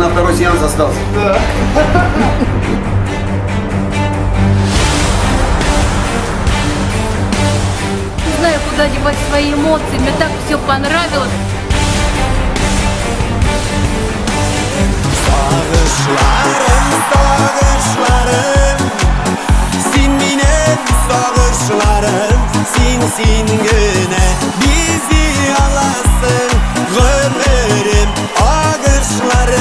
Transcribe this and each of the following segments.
на второй сеанс остался. Да. Не знаю, куда девать свои эмоции. Мне так все понравилось. Сагышларым, сагышларым, син минем сагышларым, син син генә бизи аласың гомерем агышларым.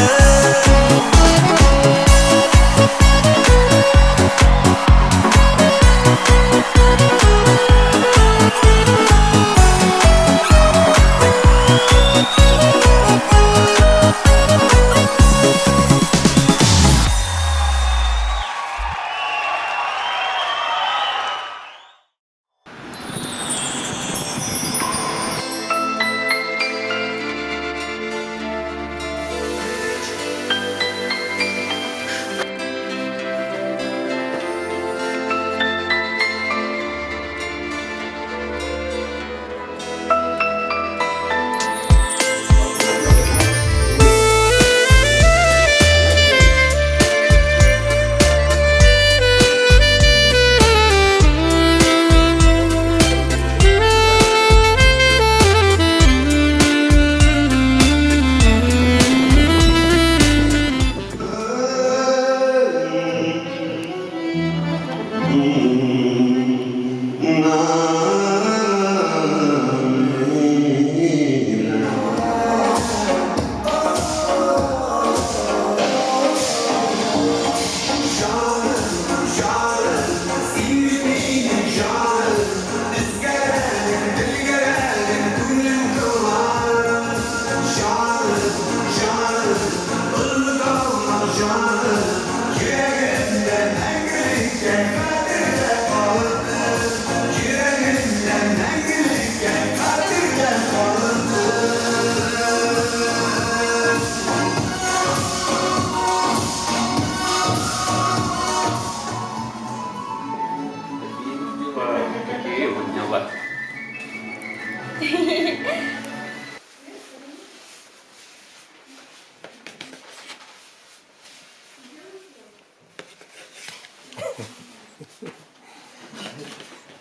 Какие вот дела.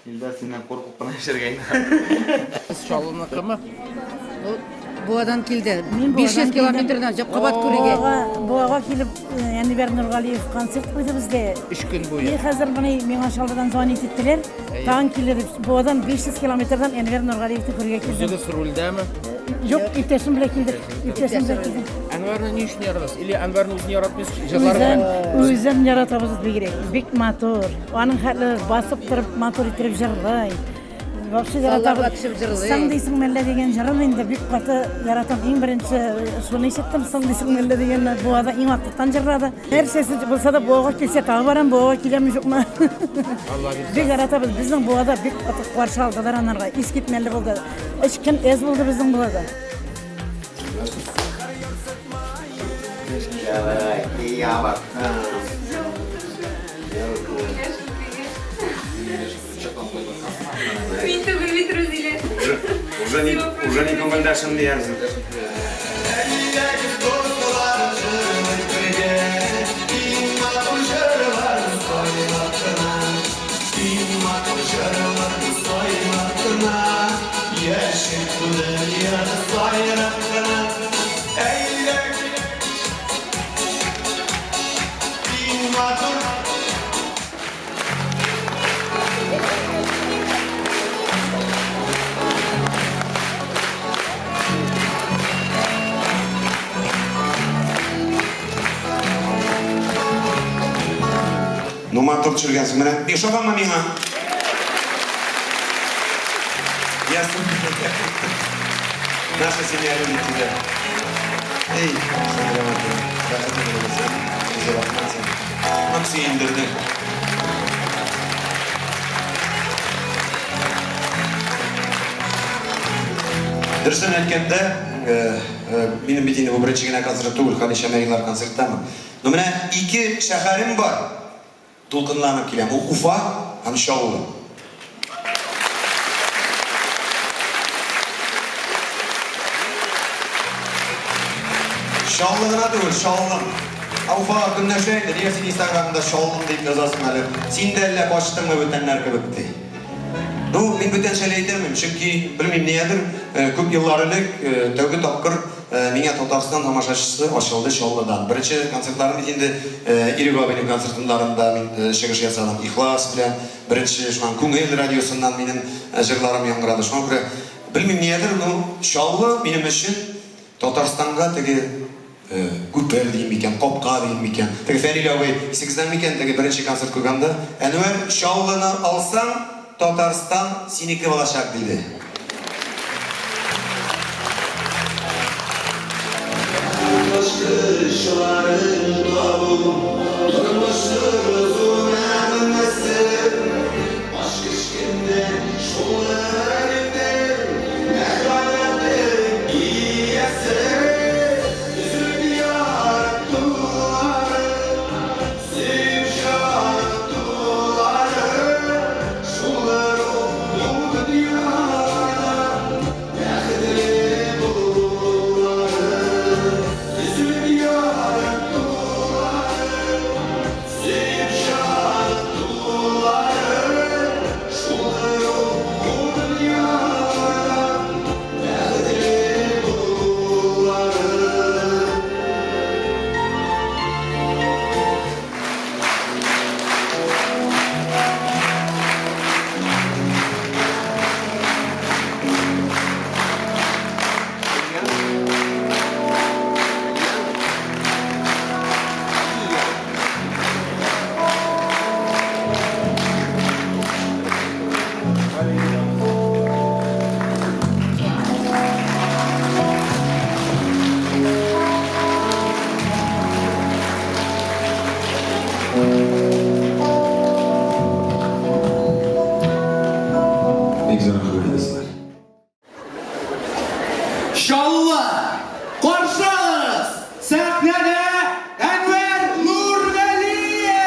Илдар синнән куркып кына яшәргә инде. Чаллыныкымы? Буадан килде. 500 километрдан җып кабат күрергә. Буага килеп, Әнвәр Нургалиев концерт куйды безгә. Өч көн И буе. хәзер менә миңа Чаллыдан звонить иттеләр. Тагын килер дип. Буадан 500 километрдан Әнвәр Нургалиевны күрергә килдем. Үзегез рульдәме? Юк, иптәшем белән килдек. Иптәшем белән килдем. Әнвәрне ни өчен яратасыз? Или Әнвәрне үзен яратмыйсыз, җырлары Үзем, белән? үзем яратабыз бигрәк. Бик матур. Аның хәтле басып торып, матур иттереп җырлый. Вообще Залларга яратабыз. төшеп җырлый. Соң дисең мәллә дигән җырын инде бик каты яратам. Иң беренче шуны ишеттем, соң дисең мәллә дигәнне Буада иң артыктан җырлады. Нәрсәсе булса да Буага килсә тагы барам, Буага киләме юкмы? Алла бирсә. Бик яратабыз. Безнең Буада бик каты каршы алдылар анарга. Искитмәле булды. Өч көн әз булды безнең Буада. Давай, я Мин түгел бит, Рузилә. Уже не, уже не күңелдәшем диярсең. Әйдәгез дуслар җырлыйк бергә, иң матур җырлар сайлап кына, иң матур җырлар сайлап кына, яшик бу дөньяда сайрап кына. Әйдәгез иң матур. Ну, матур төшергәнсең. Менә ошаганмы миңа? Я Наша семья любит тебя. Эй, сәләмәт. Бәхетле буласың. Үзе рәхмәт сиңа. Нык сөендердең. Дөресен әйткәндә, минем бит инде бу беренче генә концерт түгел, Хәдичә Мәрилар концерттамы. Но менә ике шәһәрем бар, дулкынланып киләм. Ул Уфа һәм Чаллы. Чаллы гына түгел, Чаллым. Ә Уфага көнләшә инде, нигә син Инстаграмыңда Чаллым дип язасың әле? Син дә әллә качтыңмы бүтәннәр кебек ди. Ну, мин бүтәнчә әле әйтәлмим, чөнки белмим нигәдер, күп еллар элек тәүге тапкыр миңа Татарстан тамашачысы ачылды Чаллыдан. Беренче концертларым бит инде Ирек абыйның концертларында мин чыгыш ясадым Ихлас белән. Беренче шуннан Күңел радиосыннан минем җырларым яңгырады. Шуңа күрә белмим нигәдер, ну, Чаллы минем өчен Татарстанга теге күпер дим микән, капка дим микән. Теге Фәнил абый, исегездә микән, теге беренче концерт куйганда, Әнвәр, Чаллыны алсаң, Татарстан синеке булачак, диде. Ачкычларын табу, тормышның зур мәгънәсе. Ачкыч кемдә, шулар инде, Мәхәббәтнең иясе. Өзеп яратулары, сөеп жаратулары, Шулар ул бу дөньяда бәхетле булулары. Өзеп яратулары, сөеп жаратулары, Шулар ул бу дөньяда бәхетле булулары. Бик зур рәхмәт, дуслар. Чаллы! Каршы алыгыз! Сәхнәдә Әнвәр Нургалиев!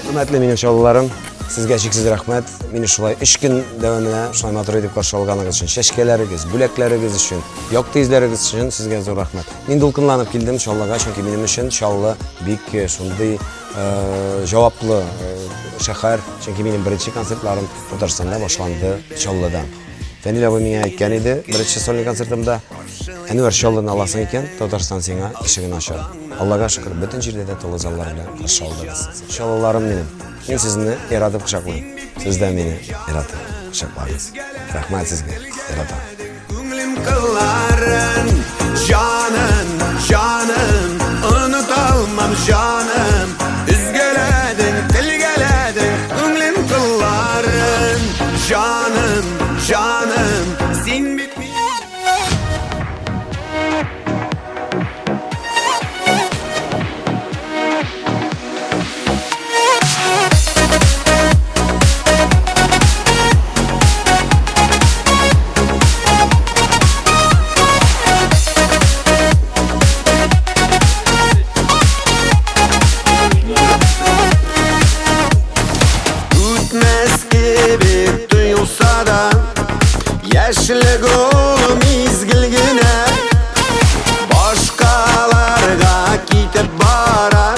Хөрмәтле минем чаллыларым, сезгә чиксез рәхмәт. Мине шулай өч көн дәвамына шулай матур итеп каршы алганыгыз өчен, чәчкәләрегез, бүләкләрегез өчен, якты йөзләрегез өчен сезгә зур рәхмәт. Мин дулкынланып килдем Чаллыга, чөнки минем өчен Чаллы бик э, шундый э, җаваплы э, шәһәр, чөнки минем беренче концертларым Татарстанда башланды Чаллыдан. Фәнил абый миңа әйткән иде, беренче сольный концертымда, Әнвәр Чаллыны аласың икән, Татарстан сиңа ишеген ачар. Аллага шөкер, бөтен җирдә дә тулы заллар белән каршы алдыгыз. Чаллыларым минем, мин сезне яратып кочаклыйм. Сез дә мине яратып кочаклагыз. Рәхмәт сезгә, яратам. Күңлем кылларын, җаным, җаным, оныталмам, җаным. Өзгәләдең, телгәләдең, күңлем кылларын, җаным, җаным, син бит Үтмәс кебек тоелса да, Яшьлек ул мизгел генә. Башкаларга китеп бара,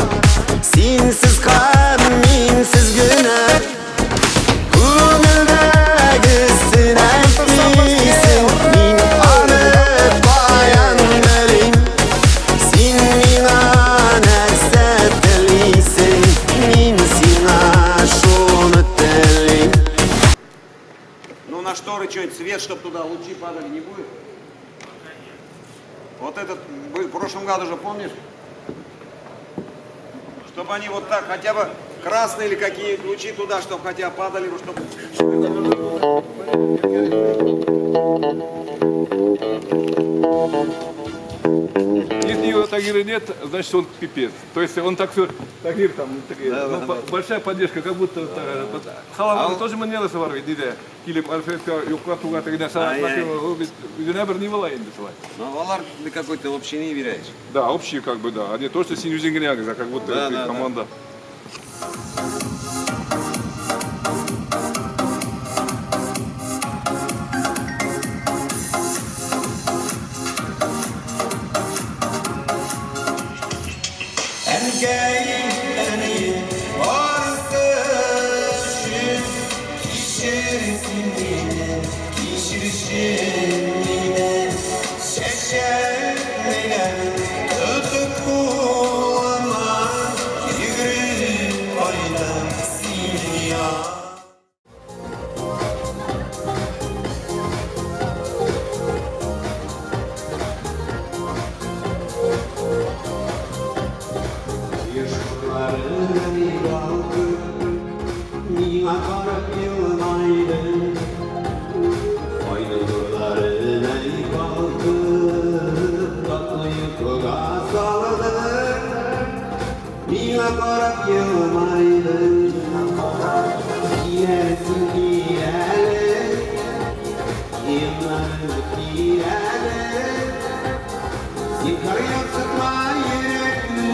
Синсез һәм минсез генә. Күңелдәгесен әйтмисең, Мин аны каян белим? Син миңа нәрсә бы что-нибудь свет, чтобы туда лучи падали, не будет? Вот этот, в прошлом году же, помнишь? Чтобы они вот так, хотя бы красные или какие лучи туда, чтобы хотя бы падали, чтобы... Если его Тагира нет, значит он пипец. То есть он так все, Тагир там, такие, Да, ну, да, по- большая поддержка, как будто Салам тоже мы не разговаривали, диде. Килеп Альфредка юкка туга тегенә Ай, ай. Үзенә бер ни була инде шулай. Ну, алар ты какой-то вообще не веряешь. Да, общий как бы, да. А не то, что син үзең генә а как будто Да, ты да, да. команда. Әнкәй, әнием, барысы өчен кичер син мине, кичерче мине. Чәчәк бәйләмен тотып кулыма, йөгереп кайтам синең янга. Миңа карап елмайды, Ай нурларынай балкып, татлы йокыга салды. Миңа карап елмайды, Киләсең кил әле, Елмайып кил әле, Зинһар ярсытма йөрәкне,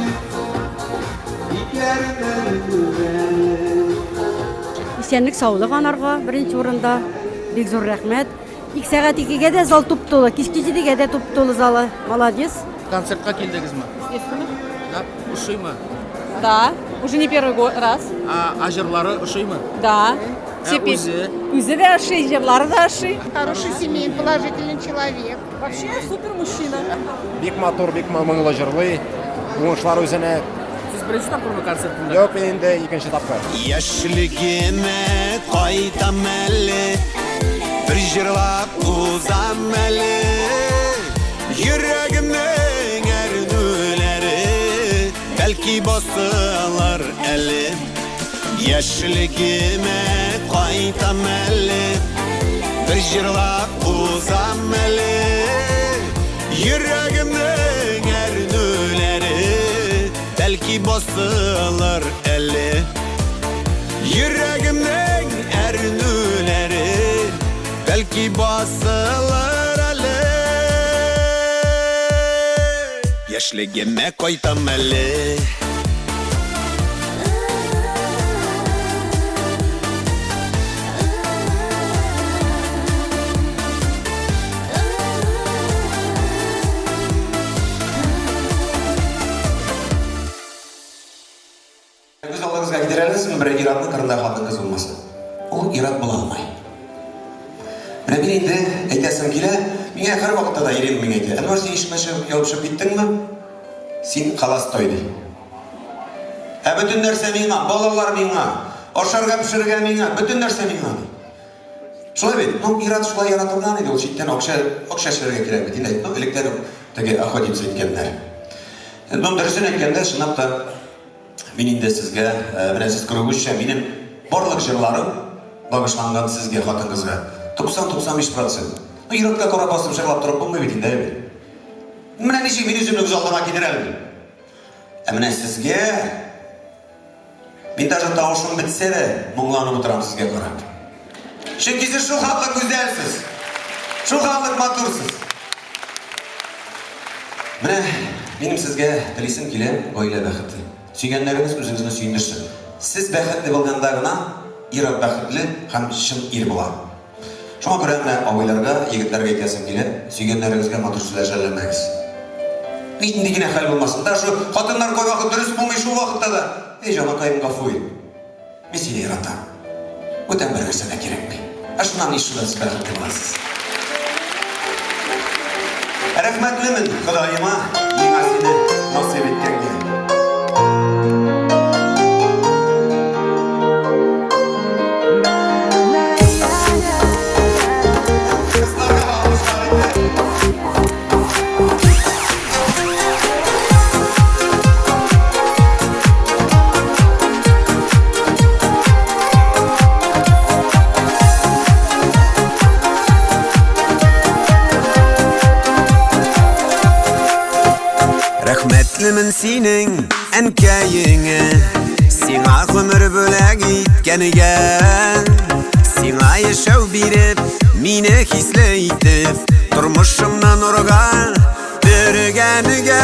Битләреңнән үп әле. Исәнлек саулык анарга беренче урында. Бик зур рәхмәт. 2 сәгать 2-гә дә зал туп-тулы, кичке 7-гә дә туп-тулы залы. Молодец. Концертка килдегезме? Естественно. Да, ошыймы? Да, уже не первый год, раз. А, а җырлары ошыймы? Да. Ә үзе? Үзе дә ошый, җырлары да ошый. Хороший семейный, положительный человек. Вообще супер мужчина. Бик матур, бик моңлы җырлый. Уңышлар үзенә. Сез беренче тапкырмы концертында? Юк, мин инде икенче тапкыр. Яшьлегемә кайтам әле, бер җырлап узам әле. Йөрәгемнең әрнүләре бәлки басылыр әле. Яшьлегемә кайтам әле, бер җырлап узам әле. Йөрәгемнең әрнүләре бәлки басылыр әле. Йөрәгемнең әрнүләре бәлки басылыр әле. Яшьлегемә кайтам әле. Күз алдыгызга китерә аласызмы, бер ир-атның кырында хатын-кыз булмаса? Ул ир-ат була алмый. Менә мин инде әйтәсем килә, миңа һәрвакытта да ирем миңа әйтә: "Әнвәр, син ишекне чыгып ябышып киттеңме? Син холостой", ди. Ә бөтен нәрсә миңа, балалар миңа, ашарга пешерергә миңа, бөтен нәрсә миңа, ди. Шулай бит? Ну, ир-ат шулай яратылган иде, ул читтән акча эшләргә кирәк бит. Инде, ну, электән үк теге охотиться иткәннәр. Ну, дөресен әйткәндә, чынлап та мин инде сезгә, менә сез күрүегезчә, минем барлык җырларым багышланган сезгә, хатын-кызга. 90-95%. Ну, ир-атка карап басып җырлап торып булмый бит инде, әйе бит. Менә ничек мин үземне күз алдыма китерә алмыйм. Ә менә сезгә мин даже тавышым бетсә дә моңланып утырам сезгә карап. Чөнки сез шул хәтле гүзәлсез. Шул хәтле матурсыз. Менә минем сезгә телисем килә гаилә бәхете. Сөйгәннәрегез үзегезне сөендерсен. Сез бәхетле булганда гына ир-ат бәхетле һәм чын ир була. Шуңа күрә менә абыйларга, егетләргә әйтәсем килә, сөйгәннәрегезгә матур сүзләр жәлләмәгез. Нинди генә хәл булмасын, да шу хатыннар кайвакыт дөрес булмый шул вакытта да. Эй, җаныкаем, гафу ит. Мин сине яратам. Бүтән бер нәрсә дә кирәкми. Ә шуннан ишетүдән сез бәхетле буласыз. Рәхмәтлемен Ходаема, миңа сине насыйп иткәнгә. Рәхмәтлемен синең әнкәеңә, сиңа гомер бүләк иткәнгә. Сиңа яшәү биреп, мине хисле итеп, тормышымны нурга төргәнгә.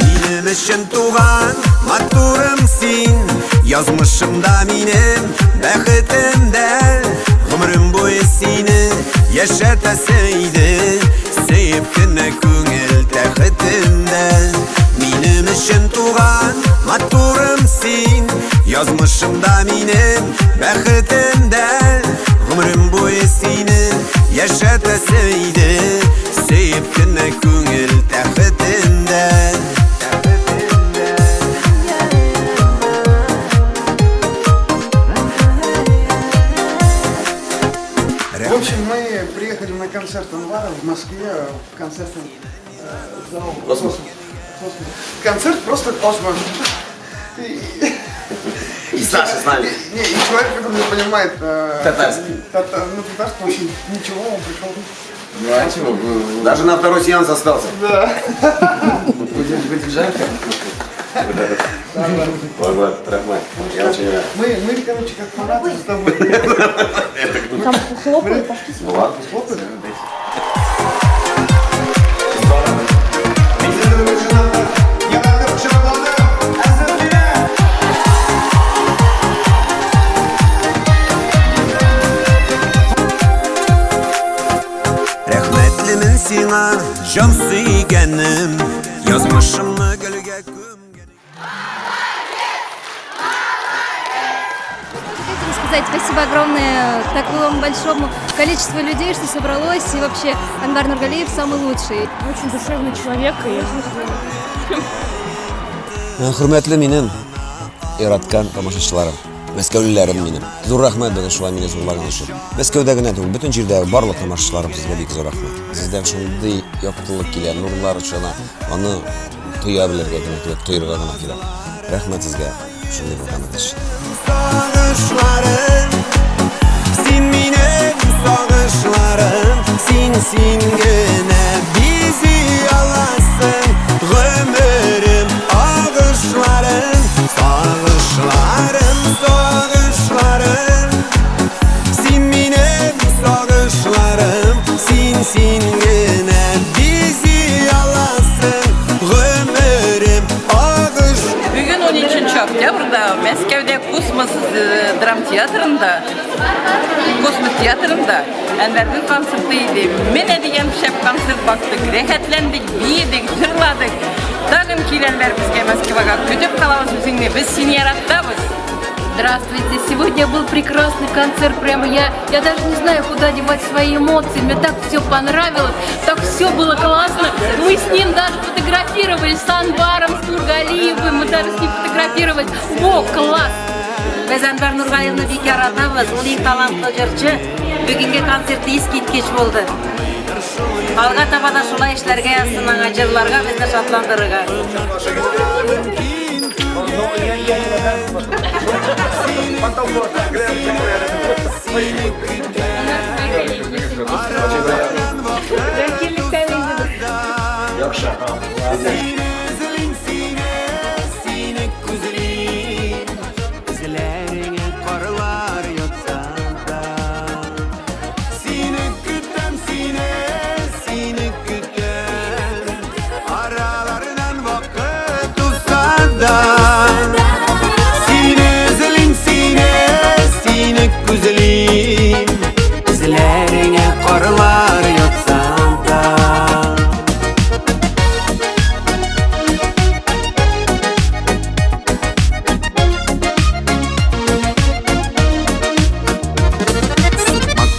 Минем өчен туган матурым син, язмышымда минем бәхетем дә. Гомерем буе сине яшәтәсе иде, сөеп кенә күңел тәхетендә. Минем өчен туган матурым син, язмышымда минем бәхетем дә. Гомерем буе сине яшәтәсе иде, сөеп кенә күңел тәхетендә. В общем, мы приехали на концерт Анвара в Москве, в концертный зал Космос. Космос. Концерт просто космос. И Саша с нами. Не, и человек, который не понимает Татарский. Ну, татарский вообще ничего, он пришел. Ну а чего? Даже на второй сеанс остался. Да. Будем жарко? Ладно, рәхмәт. Я очень рад. Мы, короче, как фанаты с тобой. Там хлопают, пошли. Ну ладно. Хлопают? Рәхмәтлемен сиңа, җан сөйгәнем, язмышымны гөлгә күмгән. Хотела сказать спасибо огромное такому большому количеству людей, что собралось. И вообще Анвар Нургалиев самый лучший. Очень душевный человек. И... Хөрмәтле минем яраткан тамашачыларым, мәскәүлеләрем минем. Зур рәхмәт безне шулай мине зурлаган өчен. Мәскәүдә генә түгел, бөтен җирдә барлык тамашачыларым сезгә бик зур рәхмәт. Сездән шундый яктылык килә, нурлар очына. Аны тоя белергә генә кирәк, тоерга гына кирәк. Рәхмәт сезгә шундый булганыгыз өчен. Сагышларым, син минем сагышларым, син син генә бизи аласың гомерем агышларым, сагышларым, сагышларым, син минем сагышларым, син син генә бизи аласың гомерем агыш. Бүген 13 октябрьдә Мәскәүдә Космос драм театрында, Космос театрында Әнвәрнең концерты иде. Менә дигән шәп концерт бактык, рәхәтләндек, биедек, җырладык. Тагын кил, Әнвәр, безгә Москвага. Көтеп калабыз үзеңне. Без сине яратабыз. Здравствуйте! Сегодня был прекрасный концерт. Прямо я даже не знаю, куда девать свои эмоции. Мне так все понравилось, так все было классно. Мы с ним даже фотографировались, с Анваром, с Нургалиевым. Мы даже с ним фотографировались. Во, класс! Без Әнвәр Нургалиевны бик яратабыз. Ул иң талантлы җырчы. Бүгенге концерт искиткеч булды. Алга таба да шулай эшләргә язсын аңа, җырларга, безне шатландырырга. Сине күзлим, эзләреңә карлар ятса да. Сине көтәм, сине, сине көтәм. Аралардан вакыт узса да. Сине эзлим, сине, сине күзлим. Эзләреңә карлар ятса да.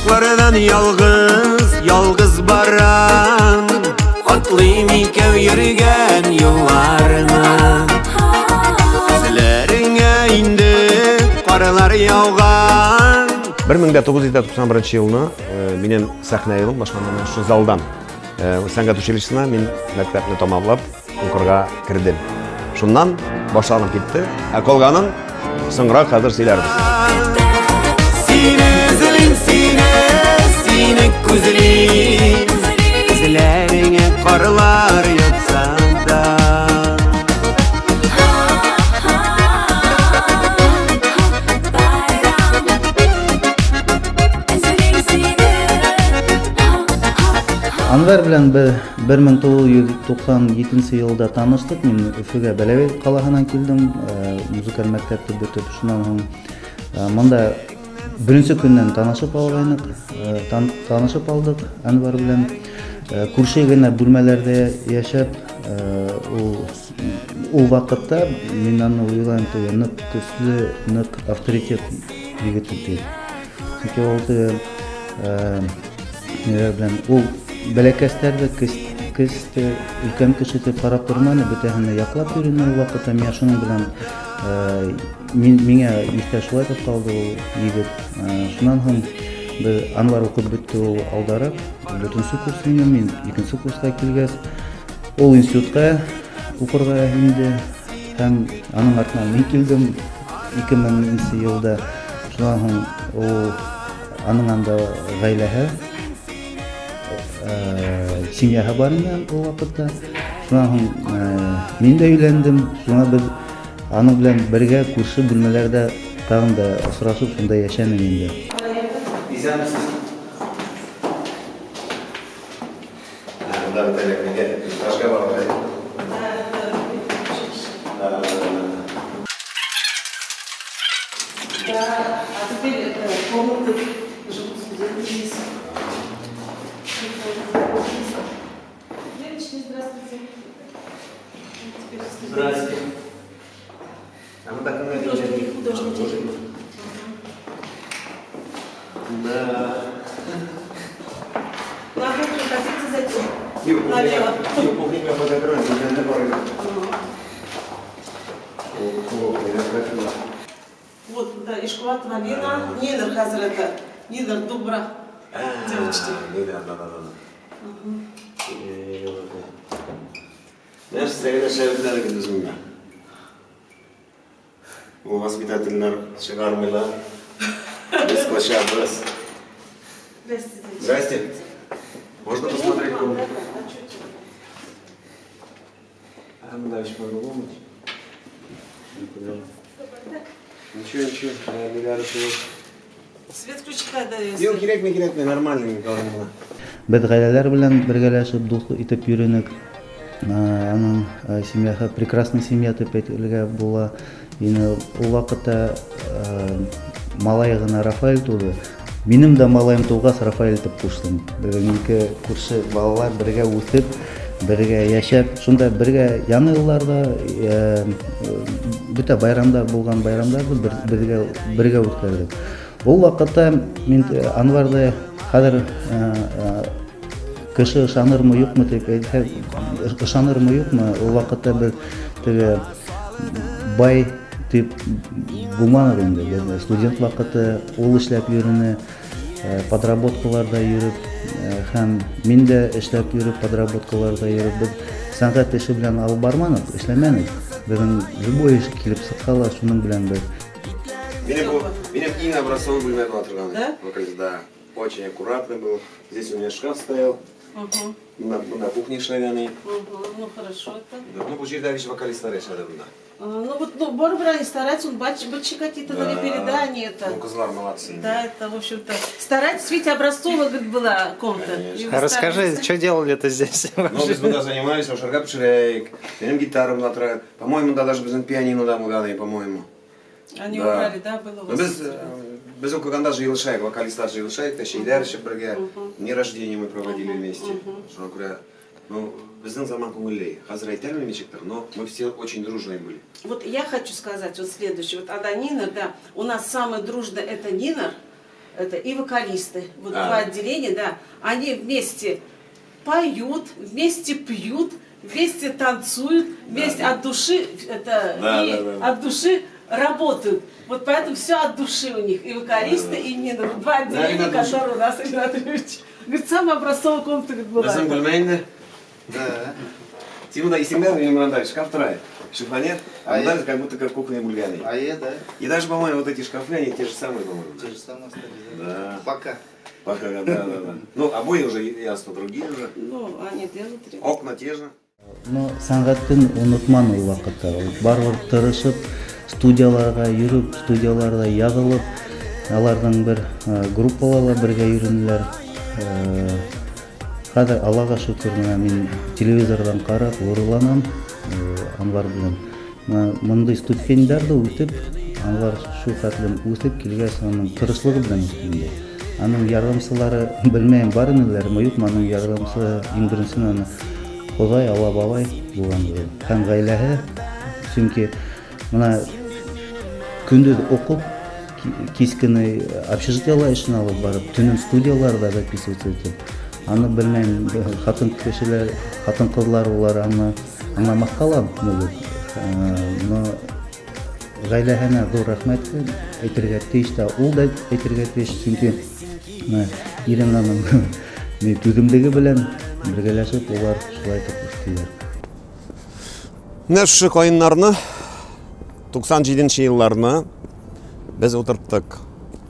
Атлардан ялгыз, ялгыз барам, атлыйм икәү йөргән юлларны. Эзләреңә инде карлар яуган. 1991 елны минем сәхнә юлым башланды менә шушы залдан. Сәнгать училищесына мин мәктәпне тамамлап укырга кердем. Шуннан башланып китте. Ә калганын соңрак хәзер сөйләрбез. Сине эзлим, сине, сине күзлим. Эзләреңә карлар ятса да. Әнвәр белән без 1997 елда таныштык. Мин Өфегә Бәләбәй каласыннан килдем, э, музыкаль мәктәпне бетеп, шуннан соң э, монда беренче көннән танышып алгайнык, э, танышып алдык Әнвәр белән. Күрше генә бүлмәләрдә яшәп, ул ул вакытта мин аны уйлыйм, теге нык көчле, нык авторитет егет иде. Чөнки ул теге ниләр белән ул бәләкәсләр дә кез тә өлкән кеше дип карап тормады, бөтәһен дә яклап йөрде ул вакытта. Миңа шуның белән мин миңа истә шулай дип калды ул егет. Шуннан соң без Анвар укып бетте ул алдарак, дүртенче курс минем, мин икенче курска килгәч, ул институтка укырга инде һәм аның артыннан мин килдем 2000 елда. Шуннан соң ул аның анда гаиләһе, семьяһы бар инде ул вакытта. Шуннан соң мин дә өйләндем. Шуңа без аның белән бергә күрше бүлмәләрдә тагын да очрашып шунда яшәнек инде. Исәнмесез. Монда бит әле нигә этажга барырга. Да, да, да, да. Да, а теперь это комнаты живут студенты здесь. Девочки, здравствуйте. Здрасте. А мы так Художники, художники. Да. На кухню хотите зайти? Юк, Налево. Юк, кухняга подокрою, бүтәнне барыйк. Вот, да, Ишкуватова Алина, Нинер хәзер это, Нинер Дубра, девочки. Да, да, да, да. Нәрсә генә шәбетләр инде үзеңдә. Бу воспитательләр чыгармыйлар. Без качабыз. Здрасте. Можно посмотреть комнату? А, ну дальше по-другому. Ничего, ничего, миллиард чего. Свет включи, когда если. Юк, кирәкми, кирәкми, нормально, Николай. Без гаиләләр белән бергәләшеп, дус итеп йөренек. Аның семьясы прекрасный семья дип әйтергә була. Инде ул вакытта малай гына Рафаэль туды. Минем дә малаем тугач, Рафаэль дип куштым. Безнең ике күрше балалар бергә үсеп, бергә яшәп, шунда бергә яңа елларда, бөтә байрамда булган байрамнарны бергә бергә үткәрдек. Ул вакытта мин Анварда хәзер кеше ышанырмы юкмы дип әйтсә, ышанырмы юкмы, ул вакытта без теге бай дип булмадык инде. Без студент вакыты, ул эшләп йөрүне, подработкаларда йөреп, һәм мин дә эшләп йөреп, подработкаларда йөреп, без сәнгать эше белән алып бармадык, эшләмәдек. Безнең любой эш килеп чыкса ла, шуның белән без. Минем бу, минем иң образцовый бүлмә була торган. Да? Вокалист, да. Очень аккуратный был. Здесь у меня шкаф стоял. Угу. Монда кухня эшләгән. Угу. Ну хорошо это. Да, ну бу җирдә һич вокалистлар яшәде монда. Ну вот, ну, барыбер они стараются, он бачи какие-то Да. налепили, да, они это. Ну, кызлар молодцы. Да, это, в общем-то, старайтесь, видите, образцовая, говорит, была комната. И вы Расскажи, старались. что делали-то здесь Ну, без монда занимались, ашарга пешерәйек. Минем гитара була тора. По-моему, монда даже безнең пианино да булган, по-моему. Они Да. убрали, да, было у Ну, вас? без, без укыганда җыелышайык, вокалистлар җыелышайык та, чәйләр эчеп бергә. Дни рождения мы проводили вместе. Шуңа күрә, ну, безнең заман күңелле. Хәзер әйтә алмыйм ничектер, но мы все очень дружные были. Вот я хочу сказать вот следующее. Вот она Нина, да, у нас самая дружная это Нина, это и вокалисты. Вот два отделения, да, они вместе поют, вместе пьют, вместе танцуют, вместе от души, это, Да, и да, да. от души работают. Вот поэтому все от души у них, и вокалисты, и Нина. Вот два отделения, Ринат Ильич. которые у нас, Ринат Ильич. Говорит, самая образцовая комната, говорит, была. Безнең бүлмә инде. Да. Син монда исеңдә, минем монда шкаф тора. Шифонер, а монда как будто как кухня бүлгән. А е, да? И даже, по-моему, вот эти шкафы, они те же самые, по-моему. Те же самые остались, да? Да. Пока. Пока, да, да, да. Ну, обои уже, ясно, другие уже. Ну, они делают. Окна те же. Но сәнгатен онытмады ул вакытта. Ул барыбер тырышып, студияларга йөреп, студияларда язылып, аларның бер группаларда бергә йөренделәр. Хәзер Аллага шөкер, менә мин телевизордан карап горурланам Анвар белән. Менә мондый ступеньнәр дә үтеп, Анвар шул хәтлем үсеп килгәч, аның тырышлыгы белән үсте инде. Аның ярдәмчылары, белмәем, бар инеләрме, юкмы, аның ярдәмчы иң беренче аны Ходай, Алла бабай булган һәм гаиләһе, чөнки менә көндез укып, кич көне общежитиелар эшен алып барып, төнен студияларда записываться итеп, аны белмәйм, хатын кешеләр, хатын-кызлар улар аны аңламаска ла могут. Но гаиләһенә зур рәхмәт әйтергә тиеш тә, ул да әйтергә тиеш, чөнки ирен аның түземлеге белән бергәләшеп улар шулай итеп үстеләр. Менә шушы каеннарны 97 нче елларны без утырттык.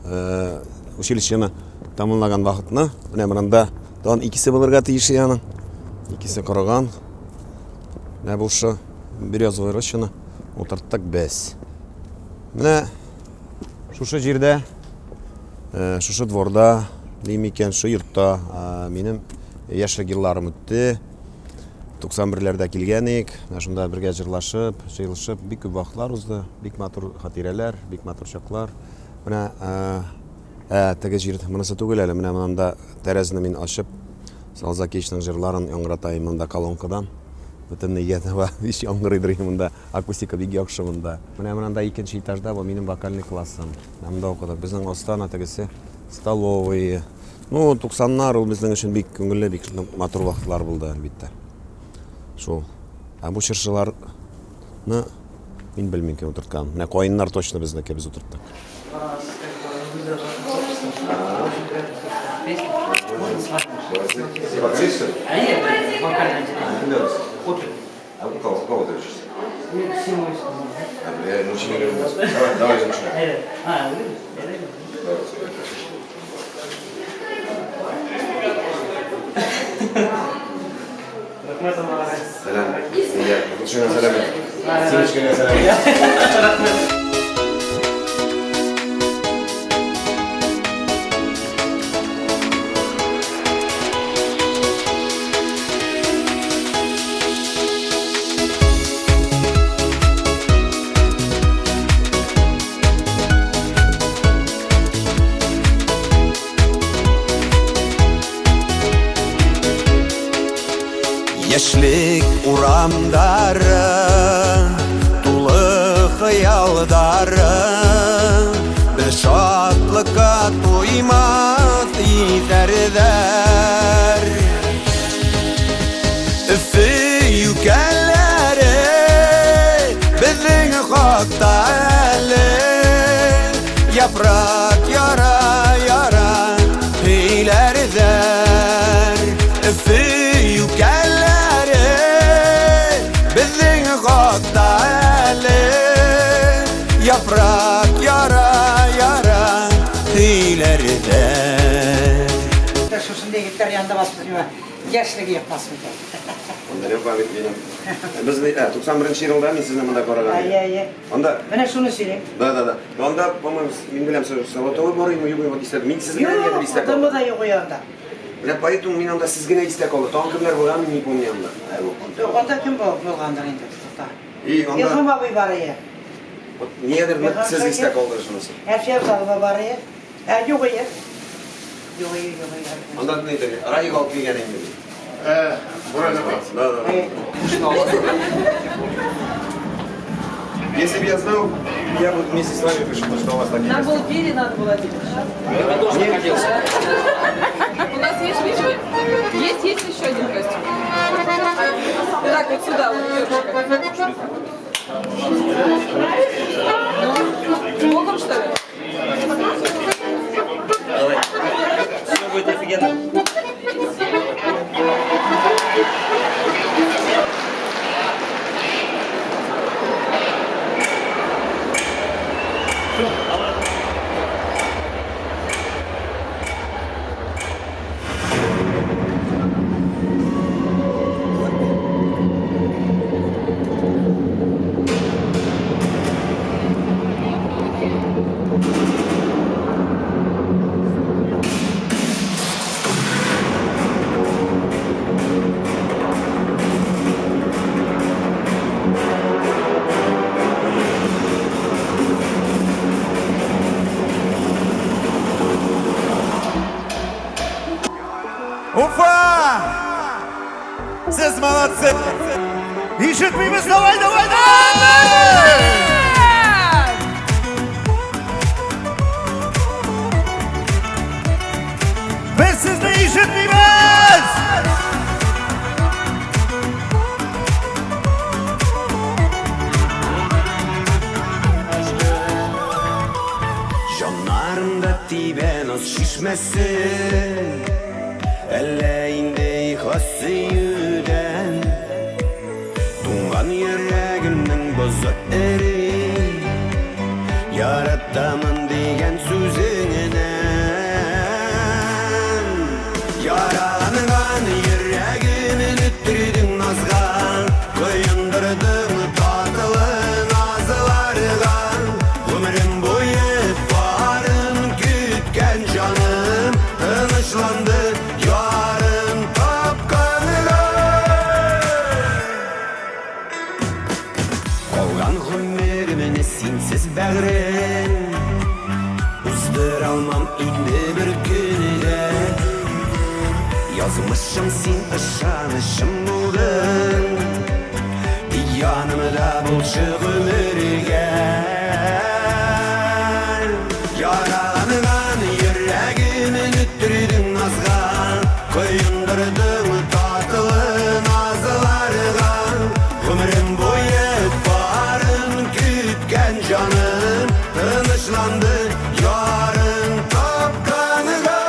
Э, училищены тәмамлаган вакытны. Менә монда тагын икесе булырга тиеш аның. Икесе корыган. Менә бу шу березовый рощаны утырттык без. Менә шушы җирдә, э, шушы дворда, дим икән, шу йортта э, минем яшьлек елларым үтте. 91-ләрдә килгән идек. Менә шунда бергә җырлашып, җыелышып бик күп вакытлар узды. Бик матур хатирәләр, бик матур чаклар. Менә ә, теге җир монысы түгел әле. Менә монда тәрәзне мин ачып, Салзакичның җырларын яңгыратайым монда колонкадан. Бөтен өйгә таба һич яңгырыйдыр монда. Акустика бик яхшы монда. Менә монда икенче этажда бу минем вокальный классым. Монда укыдык. Безнең аста ана тегесе столовый. Ну, 90-нар ул безнең өчен бик күңелле, бик матур вакытлар булды, әлбәттә. Шул. Ә бу чыршыларны мин белмим кем утырткан. Менә каеннар точно безнеке, без утырттык. А у кого, у кого ты учишься? Я очень люблю. Давай, давай начинай. Сәлам. Сәлам. Сәлам. Яшьлек урамдары тулы хыялдары Без шатлыкка туймас итәрдәр Өфе юкәләре безнең хакта әле Яфрак яра яра өйләрдәр Өфе юкәләре безнең хакта әле Яфрак яра яра өйләрдәр Шушындый егетләр янында басып торма. Яшьлеге йокмас микән? Бондаренко бит минем. Без 91 елда мин сезне монда караган идем. Әйе, әйе. Анда Менә шуны сөйлим. Да, да, да. Анда, по-моему, мин беләм, Салатова бар идеме, юкмы, вот истә. Мин сезне генә Юк, истә адымы калдым. да юк янда. Менә поэтому мин анда сез генә истә калды. Тагын кемнәр булган, мин не помню анда. Анда кем булгандыр инде, тукта. И анда Илһам абый бар иде. Вот нигәдер сез истә калды шунысы. Әлфия Абзалова бар иде. Ә, юк ие. Юк ие, юк ие. Анда ни диде? Раик алып килгән инде. Э, Да, да. Если бы я знал, я бы вместе с вами пришел, потому что у вас такие. Нам было двери надо было одеть. Я тоже находился. У нас есть еще, есть, есть еще один костюм. Так, вот сюда, вот перышко. Ну, с Богом, что ли? Давай. Все будет офигенно. Молодцы! Ишетмибез, давай, давай, давай! Без сезне ишетмибез! Җаннарымда тибә наз чишмәсе. Әллә инде ихлас сөюдән Туңган йөрәгемнең бозы эри. Яратамын дигән сүзеңнән Яраланган йөрәгемне төрдең назга, Коендырдың татлы назларга. Гомерем буе барын көткән җаным Тынычланды ярын тапканга. Калган гомеремне синсез, бәгърем, Уздыра алмам инде бер көн дә. Язмышым син, ышанычым булдың. Тик янымда булчы гомергә. Яраланган йөрәгемне төрдең назга, Коендырдың татлы назларга. Гомерем буе барын көткән җаным Тынычланды ярын тапканга.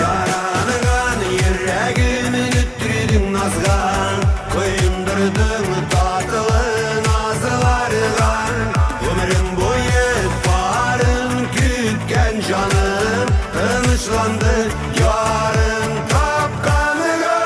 Яраланган йөрәгемне төрдең назга, Коендырдың татлы назларга. Гомерем буе барын көткән җаным Тынычланды ярын тапканга.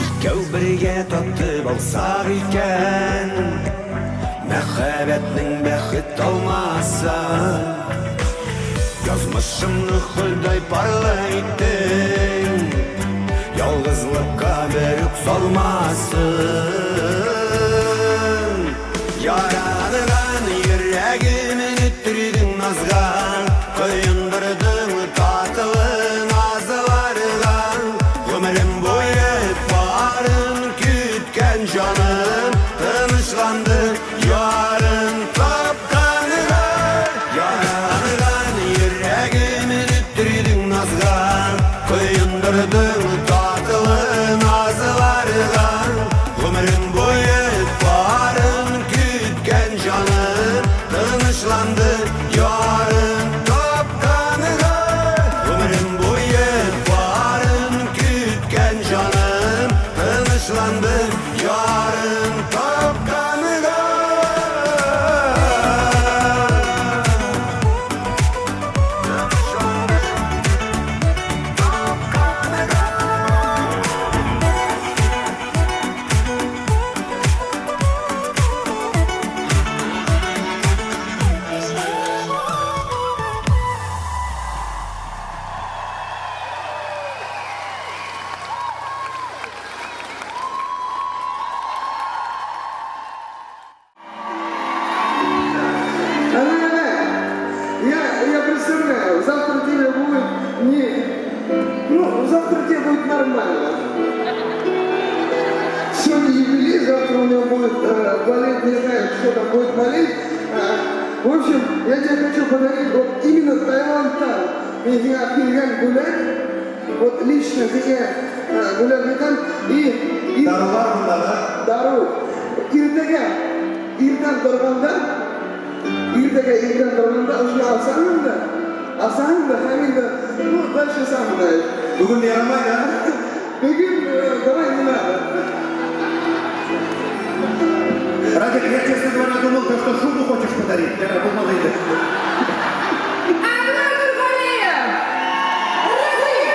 Икәү бергә татып алсак икән Мәхәббәтнең бәхет алмасын. Язмышымны Ходай парлы иттең, Ялгызлыкка берүк салмасын. Яраланган йөрәгемне төрдең назга, Коендырдың татлы назларга. Гомерем буе барын көткән җаным Тынычланды ярын тапканга. Яраланган йөрәгемне төрдең назга, Коендырдың татлы назларга. Гомерем буе барын көткән җаным Тынычланды ярын тапканга. Гомерем буе барын көткән җаным Тынычланды ярын тапканга. Она, я представляю, завтра тебе будет не... Ну, завтра тебе будет нормально. Сегодня юбилей, завтра у него будет болеть, не знаю, что там будет болеть. В общем, я тебе хочу подарить вот именно Таиландтан. Меня килгән бүләк, вот лично сиңа бүләк итәм. И Дарулар монда, да? Дару. Иртәгә, иртән торганда, иртәгә иртән торганда уже алсаң да, һәм инде, ну, дальше сам знаешь. Бүген ярамый, да? Бүген, давай не надо. Радик, я, честно говоря, думал, ты что шубу хочешь подарить. Я думал, это. Әнвәр Нургалиев! Разия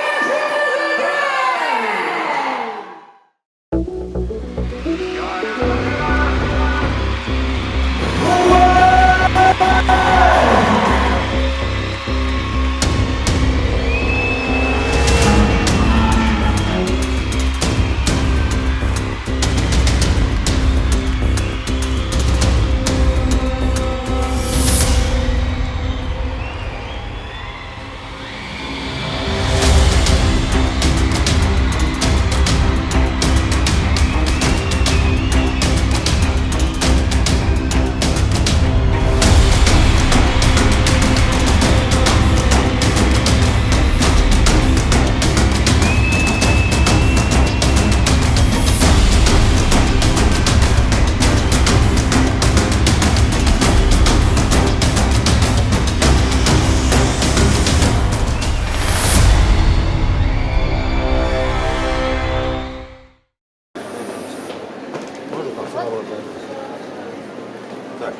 Так.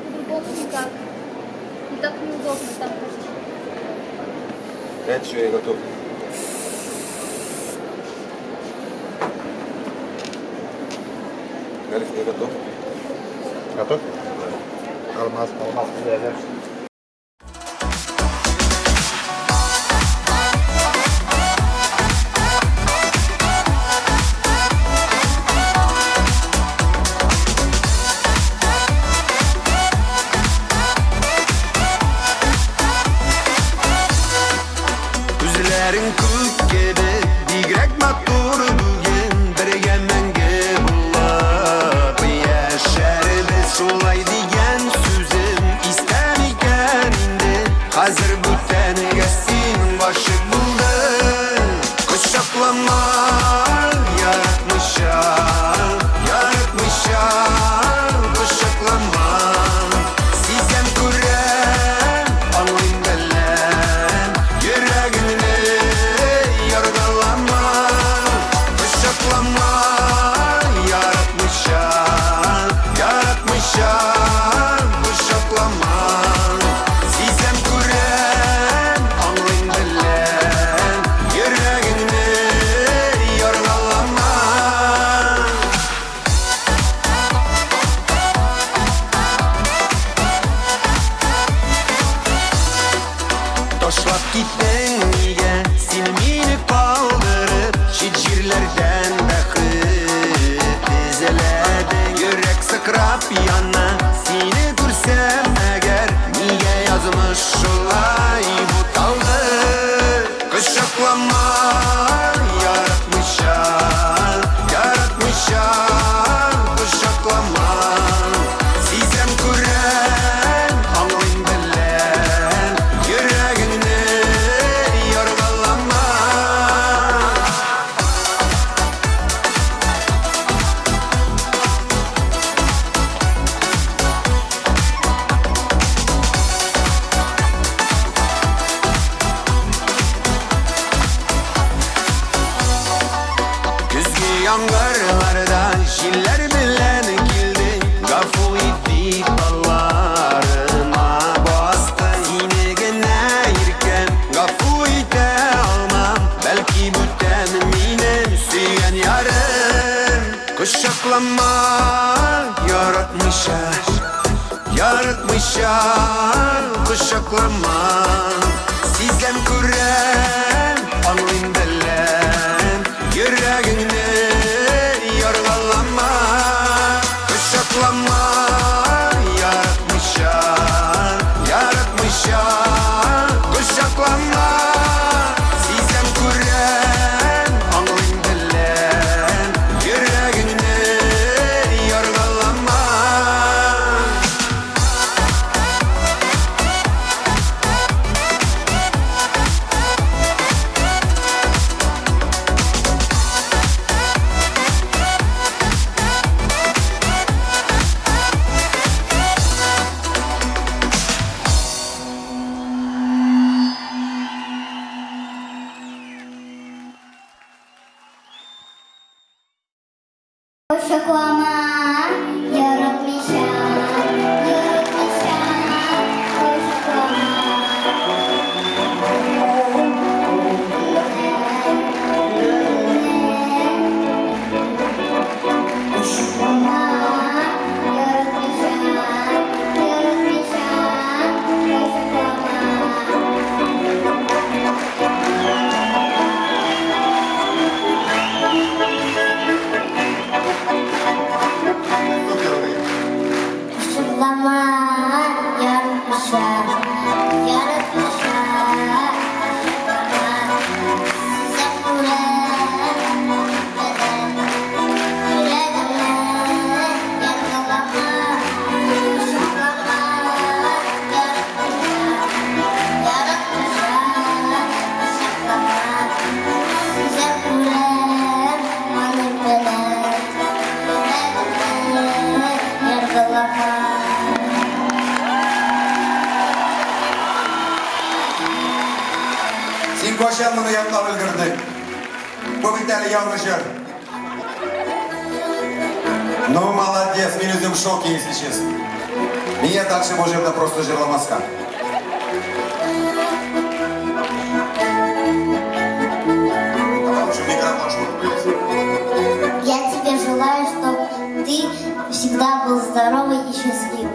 По-другому никак. Ну так неудобно там просто. Это все, я готов. Галиф, я готов. Готов? Алмаз, алмаз, да. Күзләрең күк кебек, бигрәк матур бүген, бергә мәңге булып яшәрбез. Шулай дигән сүзем истә микән инде? Хәзер бүтәнгә син гашыйк булдың. Кочаклама, яратмыйча, яратмыйча, кочаклама. Сизәм, күрәм, аңлыйм, беләм, йөрәгеңне яргалама. Кочаклама, яратмыйча, яратмыйча, кочаклама. Сизәм, күрәм, аңлыйм, беләм, йөрәгеңне яргалама. Ташлап киттең нигә син мине калдырып, чит җирләрдән бәхет эзләдең. Йөрәк сыкрап яна сине күрсәм әгәр, нигә язмыш шулай буталды? Кочаклама, яратмыйча, яратмыйча, кочаклама. Сизәм, күрәм, аңлыйм, беләм, йөрәгеңне яргалама. Көзге яңгырларда җилләр белән килдең, гафу ит дип алларыма бастың. Сине генә, иркәм, гафу итә алмам, бәлки бүтән минем сөйгән ярым. Кочаклама, яратмыйча, яратмыйча, кочаклама. Сизәм, күрәм, аңлыйм, беләм, йөрәгеңне яргалама. Кочаклама, яратмыйча, яратмыйча, кочаклама. Сизәм, күрәм, аңлыйм, беләм, йөрәгеңне яргалама. Кочаклама, яратмыйча, яратмыйча, кочаклама. Кочаклама, яратмыйча, яратмыйча, кочаклама. Кочаклама, яратмыйча, яратмыйча, кочаклама. Сизәм, күрәм, йөрәгемне яргалама. Кочаклама, яратмыйча, яратмыйча, кочаклама. Сизәм, күрәм, аңлыйм, беләм, йөрәгемне яргалама. Син кайчан моны ятлап өлгердең? Бу бит әле яңа җыр. Ну, молодец. Молодец, мин үзем в шоке, если честно. Миңа дальше можем да просто җырламаска. Давай лучше микрофон, чтобы быть. Я тебе желаю, чтобы ты всегда был здоровый и счастливый.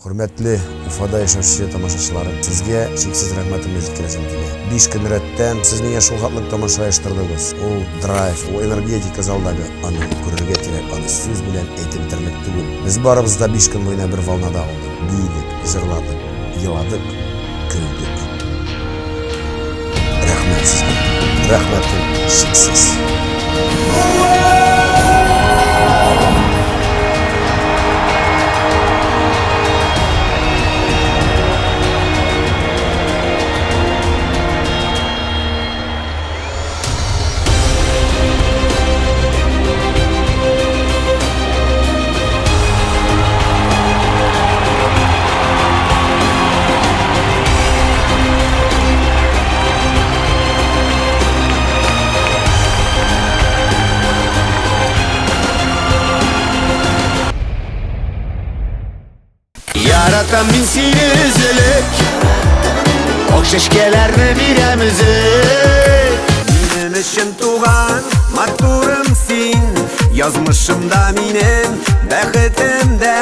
Хөрмәтле Уфада яшәүче тамашачылар, сезгә чиксез рәхмәтемне җиткерәсем килә. 5 көн рәттән сез миңа шул хәтле тамаша оештырдыгыз. Ул драйв, ул энергетика залдагы, аны күрергә кирәк, аны сүз белән әйтеп бетерерлек түгел. Без барыбыз да 5 көн буена бер волнада булдык. Биедек, җырладык, еладык, көлдек. Рәхмәт сезгә. Рәхмәтем чиксез. Яратам мин сине өзелеп, Ак чәчкәләрне бирәм өзеп. Минем өчен туган матурым син, Язмышымда минем бәхетем дә.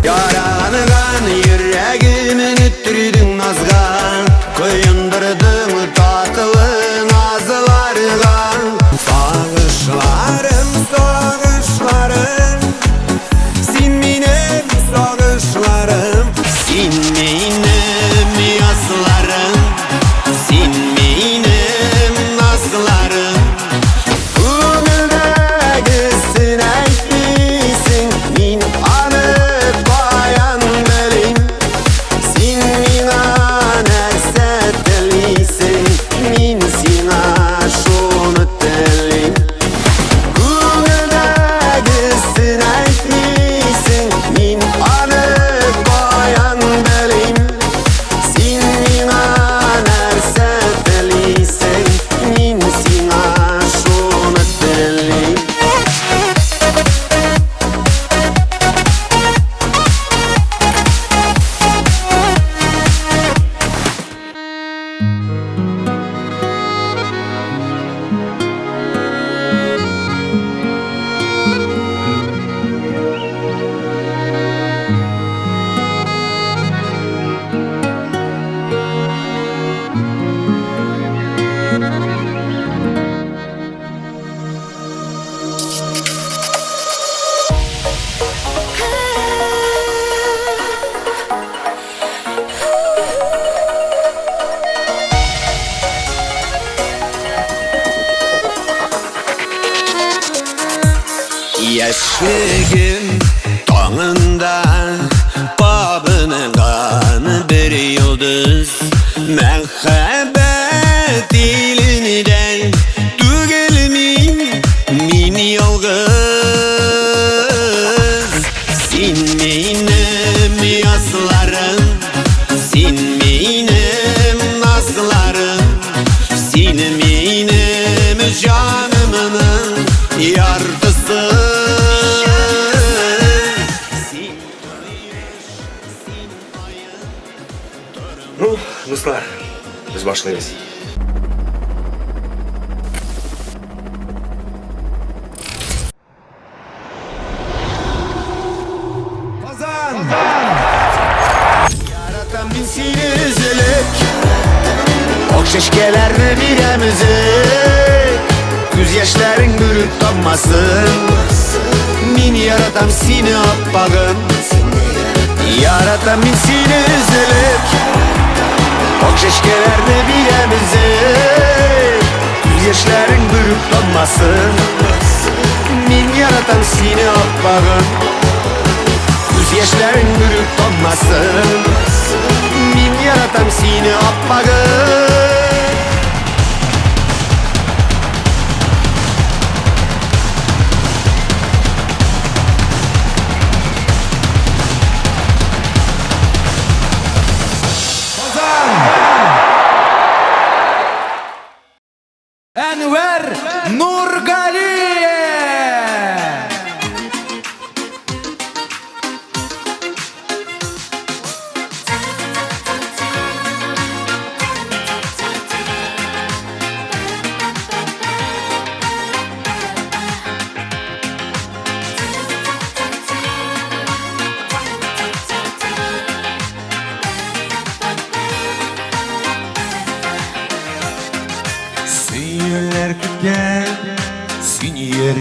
Яраланган йөрәгемне төрдең назга, Коендырдың татлы назларга. Сагышларым, сагышларым, син минем сагышларым, син минем язларым, син минем назларым. Күңелдәгесен әйтмисең, мин аны каян белим? Син миңа нәрсә телисең, мин сиңа шуны телим. Күңелдәгесен әйтмисең, мин аны каян белим? Син миңа нәрсә телисең, мин сиңа шуны телим. Яшьлегем таңында кабынган бер йолдыз, Мәхәббәт иленнән түгел мин, мин ялгыз. Син минем язларым, син минем назларым, син минем җанымның яртысы. Ну, дуслар, без башлыйбыз. Казан! Яратам мин сине өзелеп, Ак чәчкәләрне бирәм өзеп, Күз яшьләрең бүреп таммасын. Мин яратам сине, аппагым. Яратам мин сине өзелеп, Ак чәчкәләрне бирәм өзеп, Күз яшьләрең бүреп таммасын. Мин яратам сине, аппагым. Күз яшьләрең бүреп таммасын. Мин яратам сине, аппагым.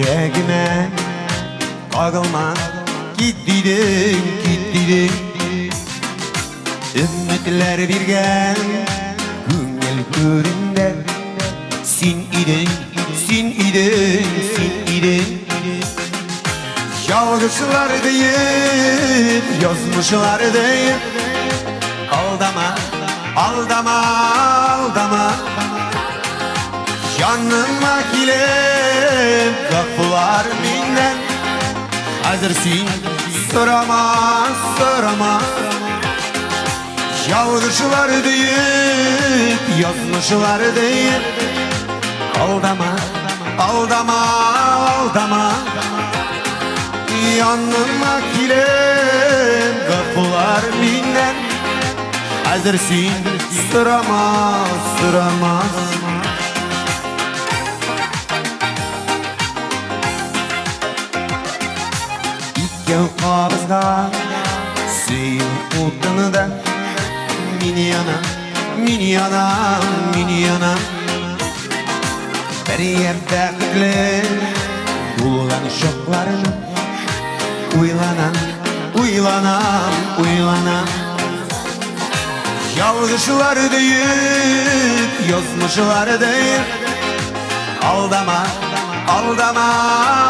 Йөрәгемә кагылма, кит дидең, кит дидең. Өметләр биргән күңел түрендә син идең, син идең, син идең. Ялгышлар диеп, язмышлар диеп, алдама, алдама, алдама. Yanıma kilip kapılar minden. Hazır sen sorama, sorama. Yalgışlar deyip, yazmışlar deyip, aldama, aldama, aldama. Yanıma kilip kapılar minden. Hazır sen sorama, sorama. Икәү кабызган сөю утында мин янам, мин янам, мин янам. Бергә бәхетле булган чакларны уйланам, уйланам, уйланам. Ялгышлар диеп, язмышлар диеп, алдама, алдама,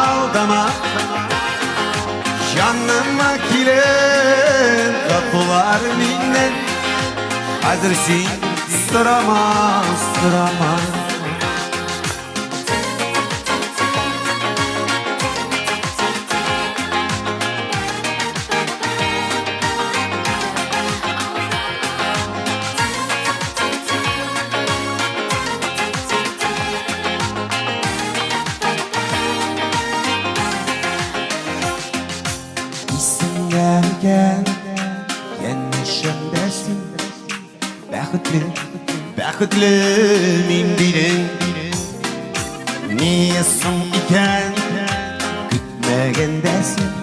алдама. Yanıma kilip kapılar minden. Hazır sen sorama, sorama. Gel, янәшәмдәсең, бәхетле, бәхетле мин дидең. Ни соң икән, көтмәгәндәсең,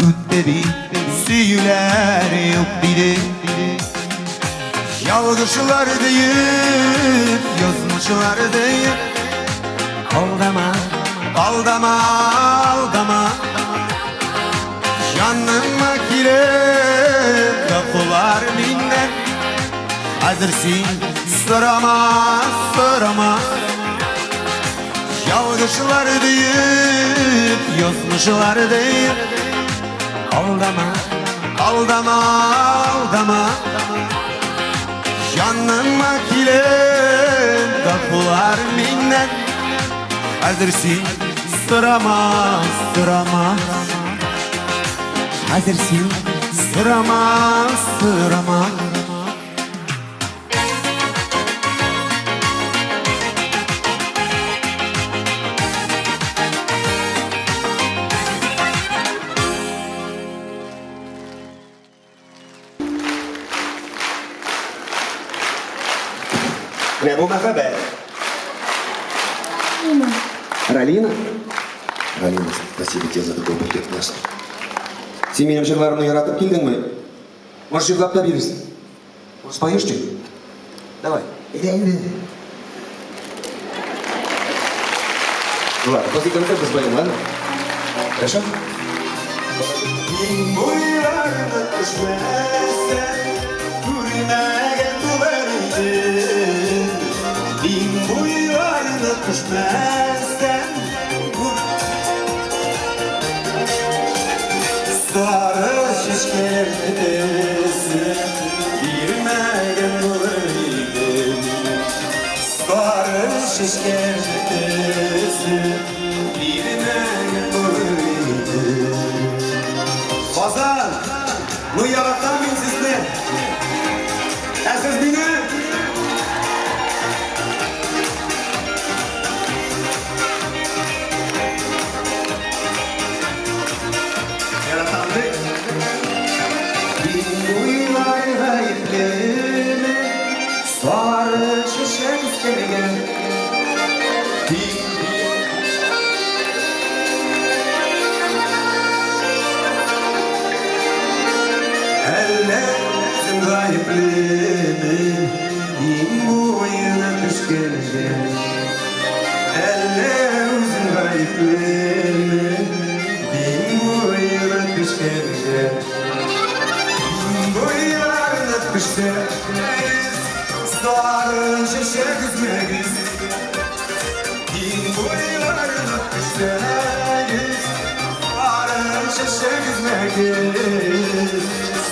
үтте бит, сөюләр юк дидең. Ялгышлар диеп, язмышлар диеп, алдама, алдама, алдама. Yanıma kilip kapılar minden. Hazır sen sorama, sorama. Yalgışlar deyip, yazmışlar deyip, aldama, aldama, aldama. Yanıma kilip kapılar minden. Hazır sen sorama, sorama. Hazır sen sorama, sorama. Менә бу мәхәббәт. Ралина? Ралина, спасибо тебе за такой букет классный. Син минем җырларымны яратып килдеңме? Может, җырлап та бирерсең? Может, споешь что-нибудь? Давай. Әйдә, әйдә. Ну ладно, после концерта споем, ладно? Хорошо? Мин буйларына төшмәсәм, күрмәгән булыр идем. Мин буйларына төшмәсәм, Sarı şişlerdi girmegen olur idim. Sarı şişlerdi girmegen olur idim. Bazar, ну yaratам мин сезне. Ә сез мине? Sarı şişe üstlerine. Әллә гаеплеме, иң буена төшкәндә. Әллә үзем Гаеплеме Дин буена төшкәнгә? Дин буйларына төшсәгез, Сары чәчәк өзмәгез. Дин буйларына төшсәгез, Сары чәчәк өзмәгез.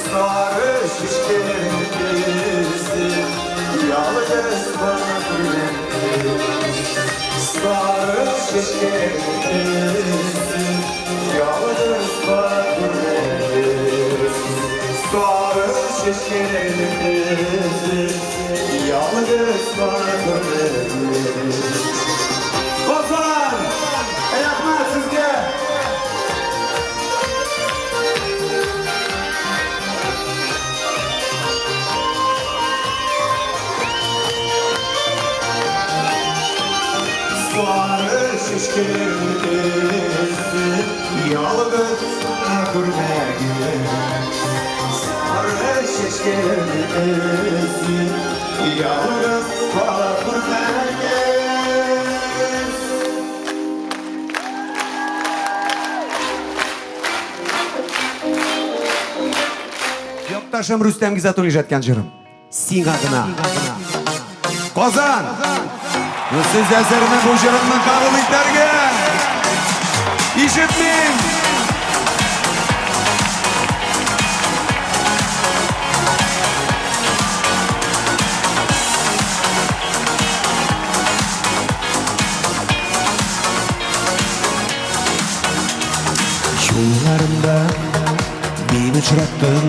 Сары чәчкәләрне өзеп, Ялгыз бала күрмәгез. Сары чәчкәләрне өзеп, Ялгыз бала күрмәгез. Сары чәчкәләрне өзеп, Ялгыз бала күрмәгез. Казан! Рәхмәт сезгә! Сары чәчкәләрне өзеп, Ялгыз бала күрмәгез. Сары чәчкәләрне өзеп, Ялгыз бала күрмәгез. Якташым Рөстәм Гизатуллин иҗат җырым. Сиңа гына. Казан! Сез әзерме бу җырымны кабул итәргә? Ишетмим! Юлларымда мин очраттым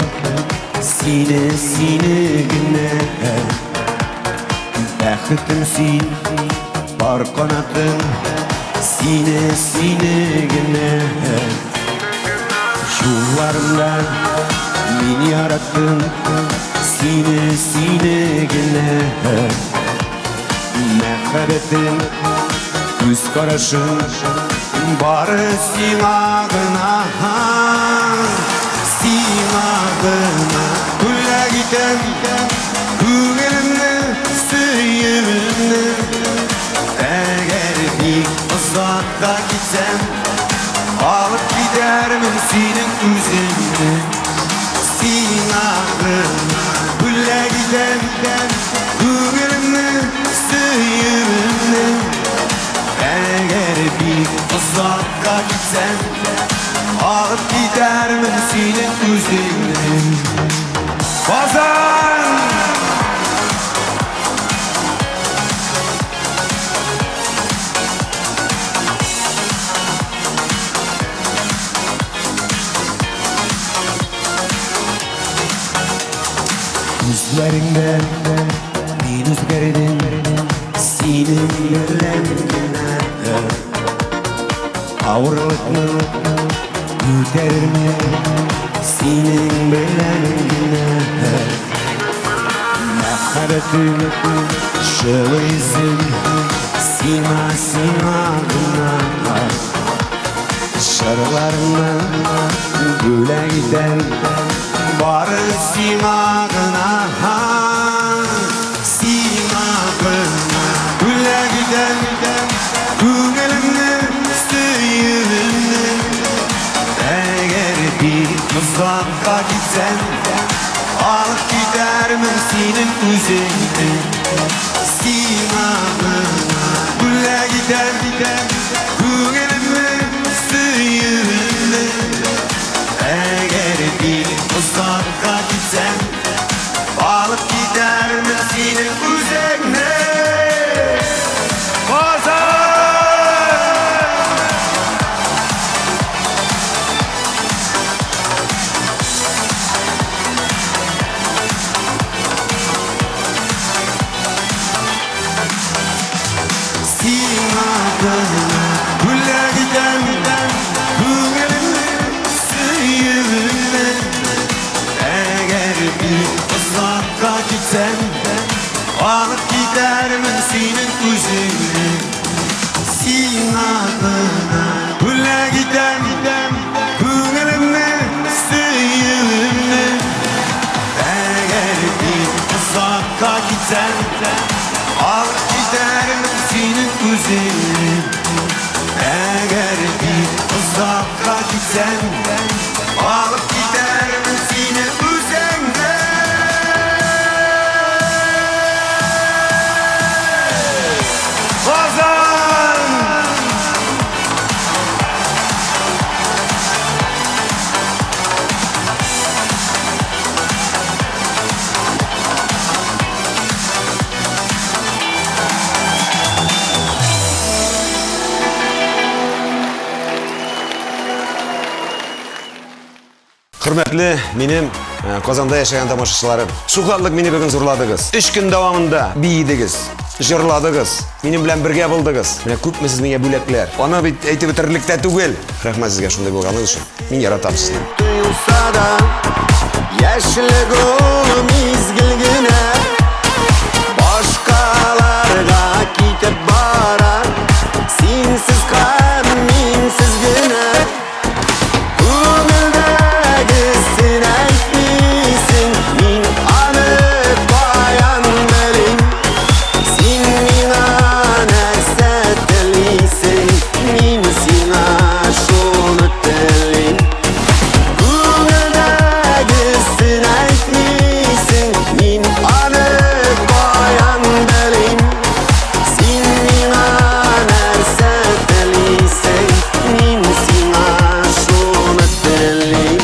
сине, сине генә. Бәхетем син, пар канатым, сине, сине генә. Юлларымда мин яраттым сине, сине генә. Мәхәббәтем, күз карашым бары сиңа гына, сиңа гына. Бүләк итәм күңелемне, сөюемне. Әгәр бик озакка китсәм, алып китәрмен синең үзеңне. Сиңа гына бүләк итәм күңелемне, сөюемне. Әгәр бик озакка китсәм, алып китәрмен синең үзеңне. Казан! Күзләреңдә мин үзгәрдем синең белән генә. Авырлыкны күтәрермен синең белән генә. Мәхәббәтем, җылы йөзем сиңа, сиңа гына. Җырларымны бүләк итәм бары сиңа гына, сиңа гына. Бүләк итәм күңелемне, сөюемне. Әгәр бик озакка китсәм, алып китәрмен синең үзеңне. Сиңа гына бүләк итәм күңелемне, сөюемне. Әгәр бик озакка китсәм, алып китәрмен синең үзеңне. Казан! исән, алып китәрмен сине үзеңне. Казан! Хөрмәтле минем Казанда яшәгән тамашачыларым, шулхатлык мине бүген зурладыгыз. Өч көн дәвамында биедегез, җырладыгыз, минем белән бергә булдыгыз. Менә күпме сез миңа бүләкләр. Аны бит әйтеп бетерерлек тә түгел. Рәхмәт сезгә шундый булганыгыз өчен. Мин яратам сезне. Тоелса да, яшьлек ул мизгел генә, башкаларга китеп бара, синсез һәм минсез генә. Күңелдәгесен әйтмисең, мин аны каян белим? Син миңа нәрсә телисең, мин сиңа шуны телим. Күңелдәгесен әйтмисең, мин аны каян белим? Син миңа нәрсә телисең, мин сиңа шуны телим.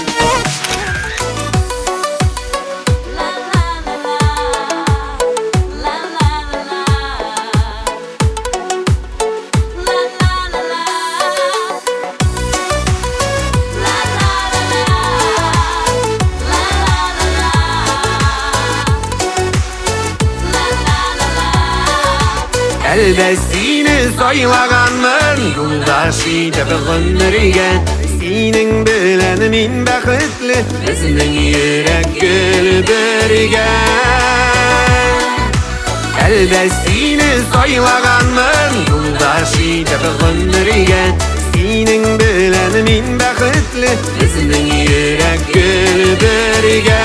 Әлдә сине сайлаганмын, юлдаш итеп гомергә. Синең белән мин бәхетле, безнең йөрәк гел бергә. Әлдә сине сайлаганмын, юлдаш итеп гомергә. Синең белән мин бәхетле, безнең йөрәк гел бергә.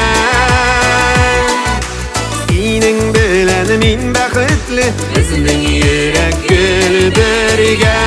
Синең белән мин бәхетле, безнең йөрәк гел бергә.